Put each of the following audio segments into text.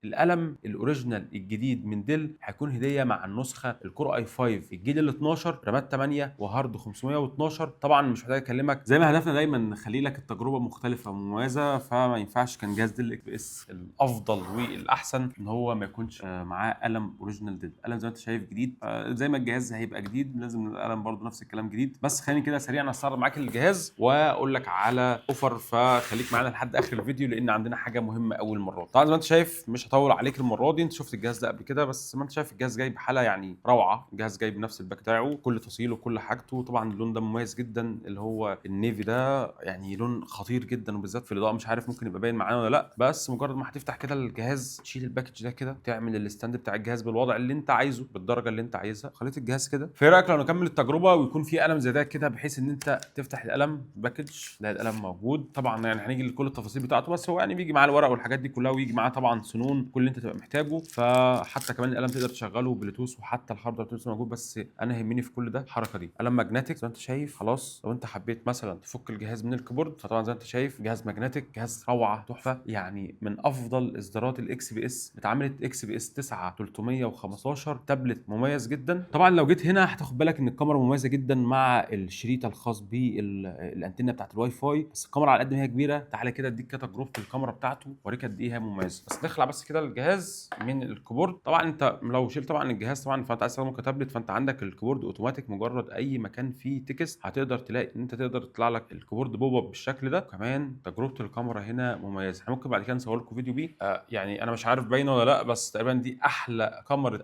القلم ال original الجديد من Dell هيكون هديه مع النسخة ال Core i5 الجيل ال 12، رامات 8 وهارد 512. طبعا مش محتاج اكلمك، زي ما هدفنا دايما نخلي لك التجربة مختلفة ومميزه، فما ينفعش كان جهاز Dell XPS الافضل والاحسن ان هو ما يكونش معاه قلم original Dell. قلم زي ما انت شايف جديد، زي ما الجهاز هيبقى جديد لازم القلم برضو نفس الكلام جديد. بس خليني كده سريعا استعرض معاك الجهاز واقول لك على offer، فخليك معانا لحد اخر الفيديو لان عندنا حاجة مهمة قوي المرة دي. طبعا زي ما انت شايف مش هطول عليك المرة دي، انت شفت الجهاز ده قبل كده، بس ما انت شايف الجهاز جاي بحاله يعني روعه. الجهاز جاي بنفس ال pack بتاعه، كل تفاصيله وكل حاجته. طبعا اللون ده مميز جدا اللي هو ال navy ده، يعني لون خطير جدا، وبالذات في الاضاءة مش عارف ممكن يبقى باين معانا ولا لا. بس مجرد ما هتفتح كده الجهاز، تشيل ال package ده كده، تعمل ال stand بتاع الجهاز بالوضع اللي انت عايزه بالدرجة اللي انت عايزها، خليت الجهاز كده. فايه رايك لو نكمل التجربة ويكون في قلم زي ده كده، بحيث ان انت تفتح القلم package؟ لا، القلم موجود طبعا، يعني هنيجي لكل التفاصيل بتاعته، بس هو يعني بيجي معاه الورق والحاجات دي كلها، ويجي معاه طبعا سنون كل اللي انت تبقى محتاجه. فحتى كمان القلم تقدر تشغله بلوتوث، وحتى ال hard بلوتوث موجود. بس انا يهمني في كل ده الحركة دي، قلم magnetic زي ما انت شايف. خلاص، لو انت حبيت مثلا تفك الجهاز من ال keyboard، فطبعا زي ما انت شايف جهاز magnetic، جهاز روعه تحفه، يعني من افضل اصدارات ال XPS اتعملت، XPS 9 315، تابلت مميز جدا. طبعا لو جيت هنا هتاخد بالك ان الكاميرا مميزة جدا مع الشريط الخاص بالانتنه بتاعت الواي فاي. بس الكاميرا على قد ما هي كبيره، تعالى كده اديك كده تجربه الكاميرا بتاعته اوريك قد ايه هي مميزه. بس نخلع بس كده الجهاز من ال keyboard. طبعا انت لو شلت طبعا الجهاز طبعا، فانت عايز تستخدمه كتابلت، فانت عندك ال keyboard اوتوماتيك، مجرد اي مكان فيه text هتقدر تلاقي ان انت تقدر تطلع لك ال keyboard pop up بالشكل ده. كمان تجربه الكاميرا هنا مميزه، احنا ممكن بعد كده نصور لكم فيديو بيه. يعني انا مش عارف باينة ولا لا، بس تقريبا دي احلى كاميرا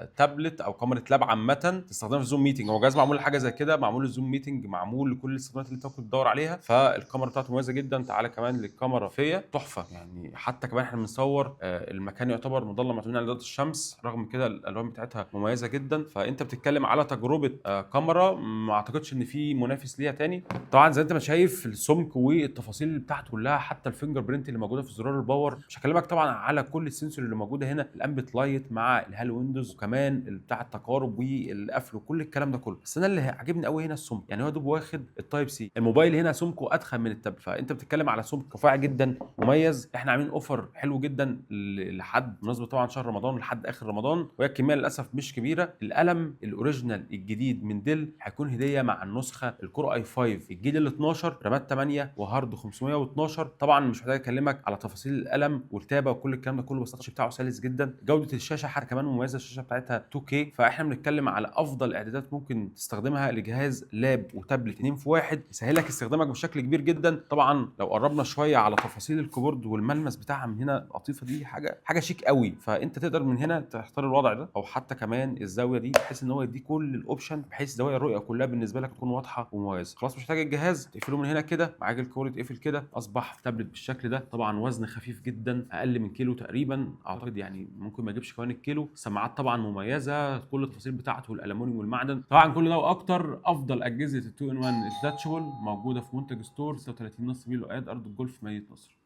تابلت او كاميرا lap عامة تستخدمها في Zoom meeting. هو جهاز معمول لحاجة زي كده، معمول لل Zoom meeting، معمول لكل الاستخدامات اللي انت ممكن تدور عليها. فالكاميرا بتاعته مميزة جدا. تعالى كمان للكاميرا فيها تحفه، يعني حتى كمان احنا بنصور المكان يعتبر مظلم، معتمدين على اضاءه الشمس، رغم كده الالوان بتاعتها مميزة جدا. فانت بتتكلم على تجربه كاميرا ما اعتقدش ان في منافس ليها تاني. طبعا زي انت ما شايف السمك والتفاصيل بتاعته كلها، حتى ال fingerprint اللي موجودة في زرار ال power. مش هكلمك طبعا على كل ال sensor اللي موجودة هنا، ال ambient light مع ال halo windows، وكمان بتاع التقارب والقفل وكل الكلام ده كله. بس انا اللي عاجبني قوي هنا السمك، يعني هو دوب واخد ال Type C. الموبايل هنا سمكة اتخن من التابلت، فانت بتتكلم على سمك رفيع جدا مميز. احنا عاملين offer حلو جدا لحد مناسبة طبعا شهر رمضان، لحد اخر رمضان، وهي الكمية للاسف مش كبيره. القلم ال original الجديد من Dell هيكون هديه مع النسخة ال Core i5 الجيل ال 12، رامات 8 وهارد 512. طبعا مش محتاج اكلمك على تفاصيل القلم والكتابة وكل الكلام ده كله، بس ال touch بتاعه سلس جدا. جوده الشاشة حتى كمان مميزه، الشاشة بتاعتها 2K. فاحنا بنتكلم على افضل اعدادات ممكن تستخدمها لجهاز lap وتابلت 2 في 1، يسهل لك استخدامك بشكل كبير جدا. طبعا لو قربنا شوية على تفاصيل ال keyboard والملمس بتاعها من هنا، القطيفه دي حاجة حاجة شيك قوي. فانت تقدر من هنا تختار الوضع ده او حتى كمان الزاوية دي، بحيث ان هو يديك كل ال option، بحيث زوايا الرؤية كلها بالنسبة لك تكون واضحة ومميزة. خلاص مش محتاج الجهاز، تقفله من هنا كده، معاك ال keyboard يتقفل كده، اصبح تابلت بالشكل ده. طبعا وزن خفيف جدا، اقل من كيلو تقريبا اعتقد، يعني ممكن ما يجيبش كمان الكيلو. سماعات طبعا مميزه، كل التفاصيل بتاعته الالومنيوم والمعدن. طبعا كل ده واكتر، افضل اجهزة ال 2 in 1 detachable موجودة في منتج ستور، 36 نص ميل وقاد، ارض الجولف، مدينة نصر.